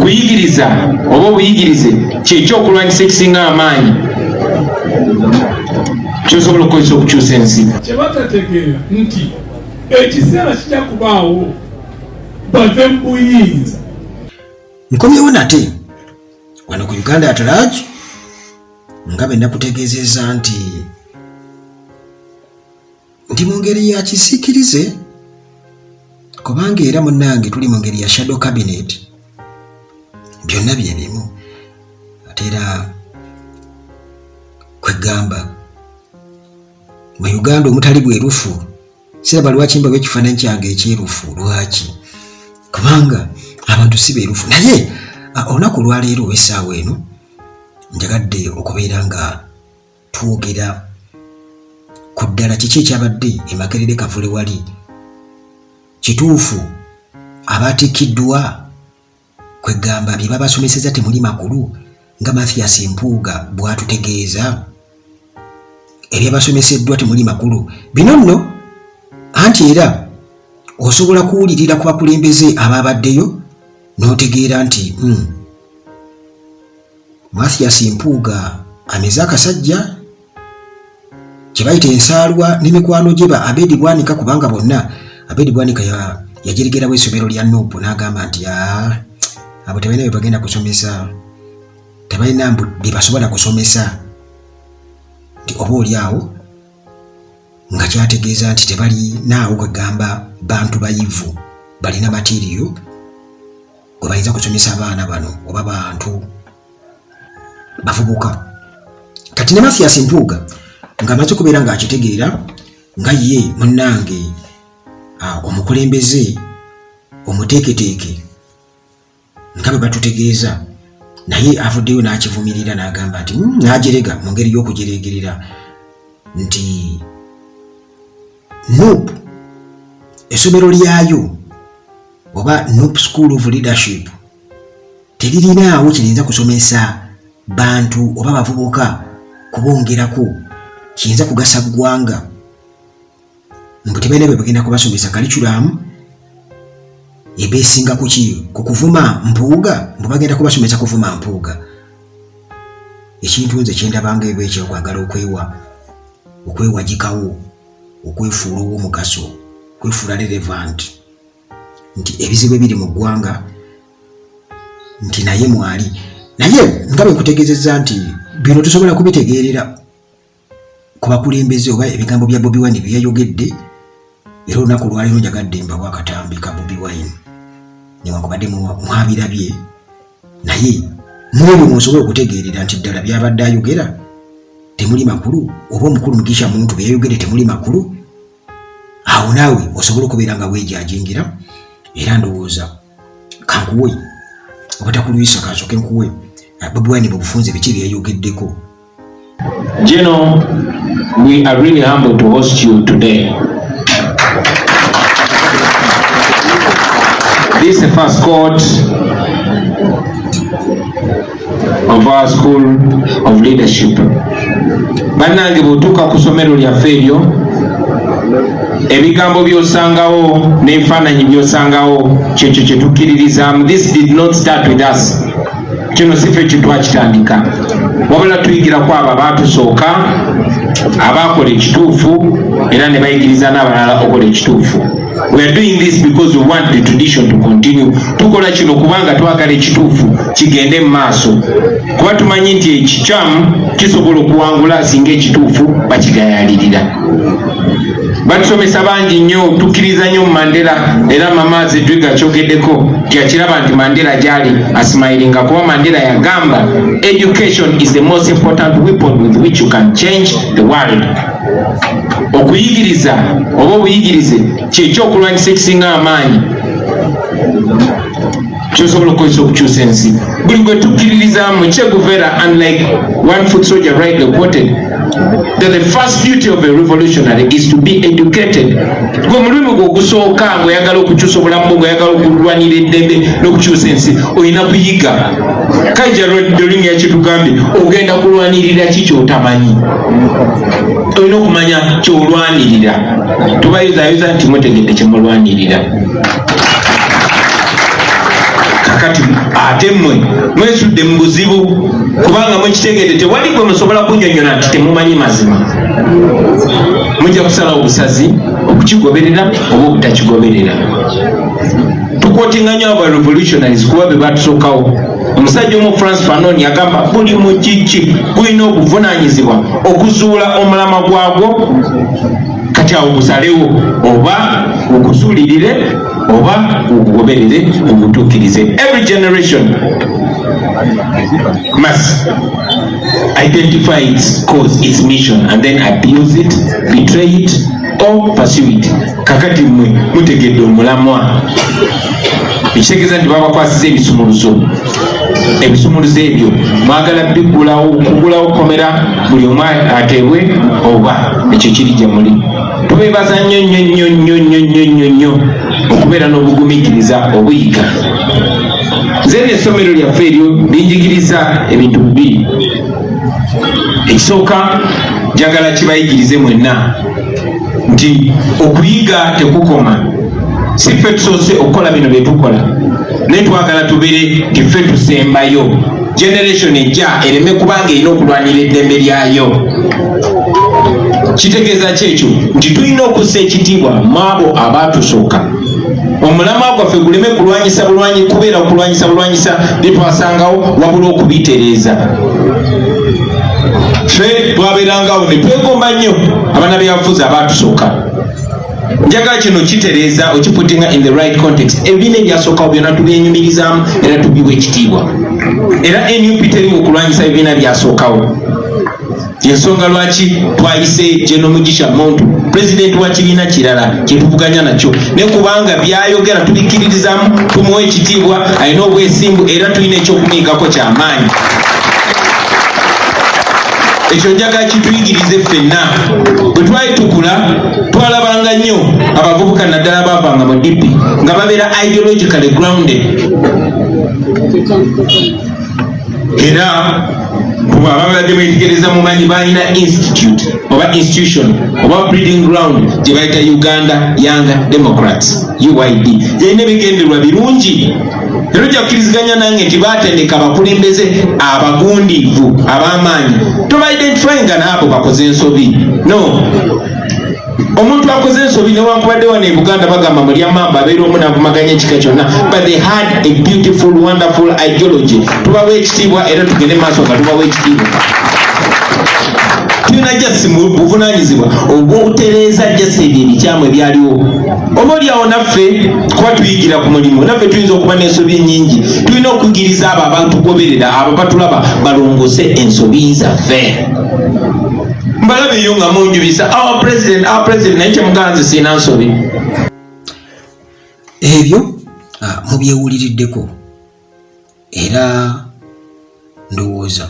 Okuyigiriza oba obuyigirize kyekyokulwanyisa ekisinga amaanyi kyosobola okukozesa okukyusa ensi. Kye batategeera nti ekiseera kijja kubaawo bave mu buyinza. Nkomyewo nate wano ku Uganda at large nga bwe nakutegeezezza nti ndi mu ngeri ya kisiikirize kubanga era munnange tuli mu ngeri ya shadow cabinet, byonna bye bimu ate era kwegamba mu Uganda omutali bwerufu. Siraba lwaki mbawa ekifaananyi kyange ekyerufu, lwaki? Kubanga abantu si beerufu. Naye olunaku olwaleero oba essaawa eno njagadde okubeera nga twogera ku ddala kiki ekyabadde e Makerere Kavule wali. Kituufu abatikkiddwa kwegamba bye babasomeseza temuli makulu nga Mathias Mpuuga bw'atutegeeza? Ebyabasomeseddwa temuli makulu. Bino nno anti era osobola kuwulirira ku bakulembeze abaabaddeyo n'otegeera nti Mathias Mpuuga ameze akasajja kye bayita ensaalwa ne mikwano gye ba Abedi Bwanika, kubanga bonna Abedi Bwanika yajeregerawo essomero lya Nup n'agamba nti abo tebalina bye bagenda kusomesa, tebalina bye basobola kusomesa, nti oba oli awo nga kyategeeza nti tebalinaawo kwegamba bantu bayivu balina matiriyo gwe bayinza kusomesa abaana bano oba bantu bavubuka. Kati ne Mathias Mpuuga ng'amaze okubeera ng'akitegeera nga ye munnange omukulembeze omuteeketeeke nga bwe batutegeeza, naye avuddeyo n'akivumirira n'agamba nti n'ajerega mu ngeri y'okujereegerera nti Nup essomero lyayo oba Nup School of Leadership teririnaawo kiyinza kusomesa bantu oba bavubuka kubongerako kiyinza kugasa ggwanga, mbu tebalina bye bagenda kubasomesa kaliculamu ebeesinga kuki ku kuvuma Mpuuga, mbu bagenda kubasomesa kuvuma Mpuuga. Ekintu nze kyendabanga ebwekyo okwagala okwewagikawo, okwefuula ow'omugaso, okwefuula relevant nti ebizibu ebiri mu ggwanga nti naye mwali. Naye nga bwe nkutegeezezza nti bino tusobola kubitegeerera ku bakulembeze oba ebigambo bya Bobi Wine bye yayogedde. Era olunaku olwaleero njagadde mbawe akatambi ka Bobi Wine, newankubadde mwabirabye, naye mwebyo mwosobola okutegeerera nti ddala byabadde ayogera temuli makulu, oba omukulu Mugisha Muntu bye yayogedde temuli makulu. Awo naawe osobola okubeera nga weejajingira. Era ndowooza kankuwe obutakulwisa, kansooke nkuwe Bobi Wine mu bufunze biki bye yayogeddeko. Gino, we are really humbled to host you today. This is the first court of our school of leadership. Bannange, bw'otuuka ku ssomero lyaffe eryo, ebigambo by'osangawo n'ebifaananyi by'osangawo kyekyo kye tukkiririzaamu. This did not start with us. Kino si ffe kitwakitandika, wabula tuyigira ku abo abaatusooka abaakola ekituufu era ne bayigiriza n'abalala okukola ekituufu. We are doing this because we want the tradition to continue. Tukola kino kubanga twagala ekituufu kigende mu maaso, kuba tumanyi nti ekikyamu kisobola okuwangula singa ekituufu bakigayaalirira. Batusomesa bangi nnyo, tukkiriza nnyo mu Mandela, era Mama Zedriga akyogeddeko nti akiraba nti Mandela gyali asmilinga, kuba Mandela yagamba education is the most important weapon with which you can change the world. Okuyigiriza oba obuyigirize kyekyokulwanyisa ekisinga amaanyi kyosobola okukozesa okukyusa ensi. Buli gwe tukkiririzaamu, Che Guevara, unlike one foot soldier rightly quoted that the first duty of a revolutionary is to be educated. Gwe mulimu gwe ogusooka ng'oyagala okukyusa obulamu bwo, ng'oyagala okulwanira eddembe n'okukyusa ensi, olina kuyiga. Kaija Doling yakitugambye, ogenda kulwanirira ki ky'otamanyi? Olina okumanya ky'olwanirira. Tubayuzayuza nti mutegedde kye mulwanirira. Kakati Ate mmwe mwesudde mu buzibu, kubanga mukitegedde tewali gwe musobola kunnyonnyola nti temumanyi mazima. Mujja kusalawo obusazi okukigoberera oba obutakigoberera. Tuquotinga nnyo aba revolutionaries kuba be batusookawo. Omusajja omu Frantz Fanon yagamba buli mugigi gulina obuvunaanyizibwa okuzuula omulamwa gwagwo, kati awo gusalewo oba ogusuulirire oba ogugoberere ogutuukirize. Every generation must identify its cause, its mission, and then abuse it, betray it or pursue it. Kakati mmwe mutegedde omulamwa, ekitegeeza nti babakwasiza ebisumuluzo. Ebisumuluzo ebyo mwagala biggulawo kugulawo komera buli omu ateebwe, oba ekyo kiri gye muli. Tubeebaza nnyo nnyo nnyo nnyo nnyo nnyo nnyo nnyo okubeera n'obugumiikiriza obuyiga. Nze essomero lyaffe eryo linjigiriza ebintu bibiri. Ekisooka, njagala kibayigirize mwenna nti okuyiga tekukoma. Si ffe tusoose okukola bino bye tukola, naye twagala tubeere nti ffe tusembayo, generation ejja ereme kubanga erina okulwanira eddembe lyayo. Kitegeeza ki ekyo? Nti tulina okussa ekitiibwa mu abo abaatusooka, omulamwa gwaffe guleme kulwanyisa bulwanyi kubeera kulwanyisa bulwanyisa bye twasangawo, wabula okubitereeza. Ffe twabeerangawo ne twegomba nnyo abaana byafuzi abaatusooka. Njagala kino kitereeza okiputtinga in the right context. Ebibiina ebyasookawo byonna tubyenyumirizaamu era tubiwa ekitiibwa, era NUP teri mu kulwanyisa bibiina byasookawo. Ensonga lwaki twayise General Mugisha Muntu pulezidenti wa kibiina kirala kyetuvuganya nakyo, ne kubanga byayogera tubikkiririzaamu, tumuwa ekitiibwa, alina obwesimbu era tulina ekyokumuyigako kyamaanyi. Ekyo njagala kituyigirize ffenna. Bwe twali tukula, twalabanga nnyo abavubuka, naddala baavanga mu DP, nga babeera ideologically grounded. Era ababadde mwetegereza mumanyi balina institute oba institution oba breeding ground gye bayita Uganda Young Democrats, UYD. Yalina ebigendererwa birungi, era ojja kukkiriziganya nange nti batendeka abakulembeze abagundiivu ab'amaanyi. Tobaidentifyinga naabo bakoze ensobi. No, omuntu akoze ensobi, newankubadde wano e Buganda bagamba mulyamamba abeera omu navumaganya ekika kyonna, but they had a beautiful, wonderful ideology. Tubawa ekitiibwa era tugende maaso nga tubawa ekitiibwa. Tulina just buvunanyizibwa obwokutereeza just ebyo ebikyamu ebyaliwo. Oba oliawo naffe kuba tuyigira ku mulimu, naffe tuyinza okuba n'ensobi ennyingi. Tulina okuyigiriza abo abatugoberera, abo batulaba, balongose ensobi zaffe. Mbalabeyo nga munjubisa our president, our president, naye kyemuganzi siina nsobi. Ebyo mubyewuliriddeko, era ndowooza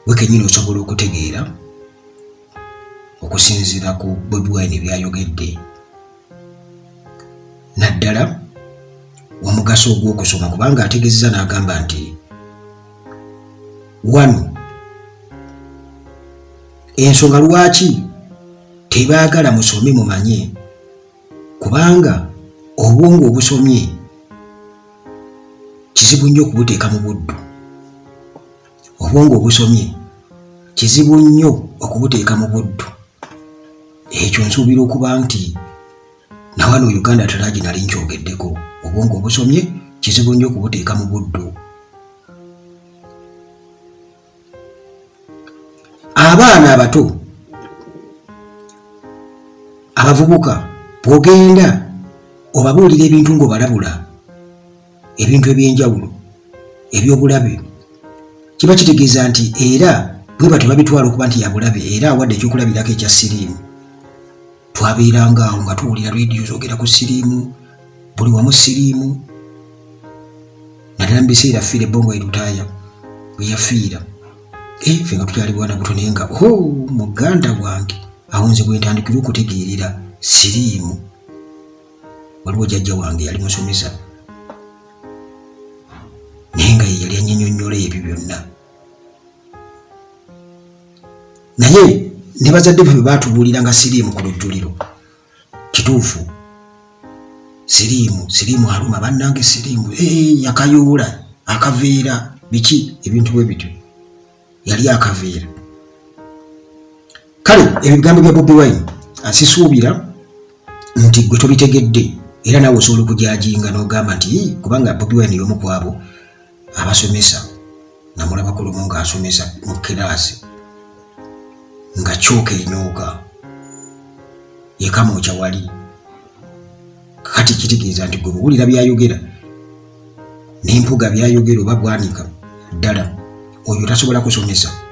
we kennyini osobola okutegeera okusinziira ku Bobi Wine byayogedde, naddala omugaso ogw'okusoma, kubanga ategeezeza n'agamba nti wano ensonga lwaki tebaagala musome mumanye, kubanga obwongo obusomye kizibu nnyo okubuteeka mu buddu. Obwongo obusomye kizibu nnyo okubuteeka mu buddu. Ekyo nsuubira okuba nti nawano Uganda Talagi nali nkyogeddeko. Obwongo obusomye kizibu nnyo okubuteeka mu buddu. Abaana abato, abavubuka, bw'ogenda obabuulira ebintu ng'obalabula ebintu eby'enjawulo eby'obulabe, kiba kitegeeza nti era bwe batyo babitwala okuba nti yabulabe. Era awadde ekyokulabirako ekya siriimu. Twabeeranga awo nga tuwulira rediyo zogera ku siriimu, buli wamu siriimu, naddala mu biseera Philly Bongoley Lutaaya bwe yafiira. Ffe nga tukyali bwana buto, naye nga o muganda wange awo nze bwe ntandikira okutegeerera siriimu. Waliwo jjajja wange yali musomesa, naye nga ye yali anyinyonnyola ebyo byonna. Naye ne bazadde baffe baatubuulira nga siriimu ku lujjuliro. Kituufu, siriimu, siriimu aluma bannange, siriimu yakayoola. Akaveera biki, ebintu bwe bityo, yali akaveera. Kale ebigambo bya Bobi Wine asisuubira nti gwe tobitegedde, era naawe osobola okujajinga n'ogamba nti kubanga Bobi Wine y'omu ku abo abasomesa. Namulabako lumu ng'asomesa mu kiraasi nga kyoka enyooka yekamwokya wali. Kati kitegeeza nti gwe bwewulira byayogera n'empuga byayogera oba bwanika ddala oyo tasobola kusomesa.